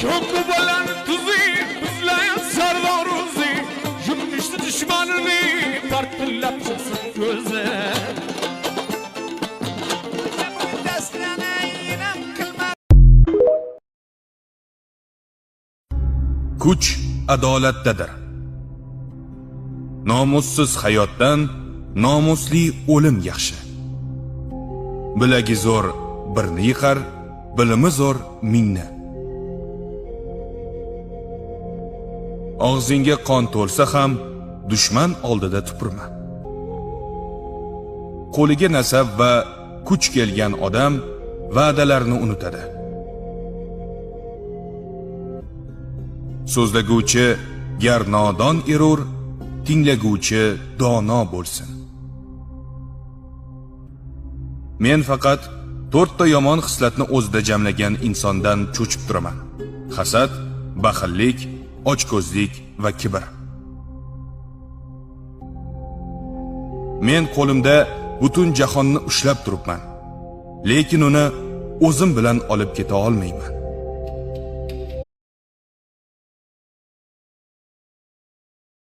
Kim bu bolani tuzi, bizlar sardor o'zi. Yumishdi dushmanini, partillab chiqsin ko'zi. Kuch adolatdadir. Nomussiz hayotdan nomusli o'lim yaxshi. Bilagi zo'r birni yiqar, bilimi zo'r mingni. Og'zingga qon to'lsa ham dushman oldida tupurma. Qo'liga nasab va kuch kelgan odam va'dalarni unutadi. So'zlaguvchi gar nodon erur, tinglaguvchi dono bo'lsin. Men faqat to'rtta yomon xislatni o'zida jamlagan insondan cho'chib turaman. Hasad, baxillik, ochko'zlik va kibr. Men qo'limda butun jahonni ushlab turibman. Lekin uni o'zim bilan olib keta olmayman.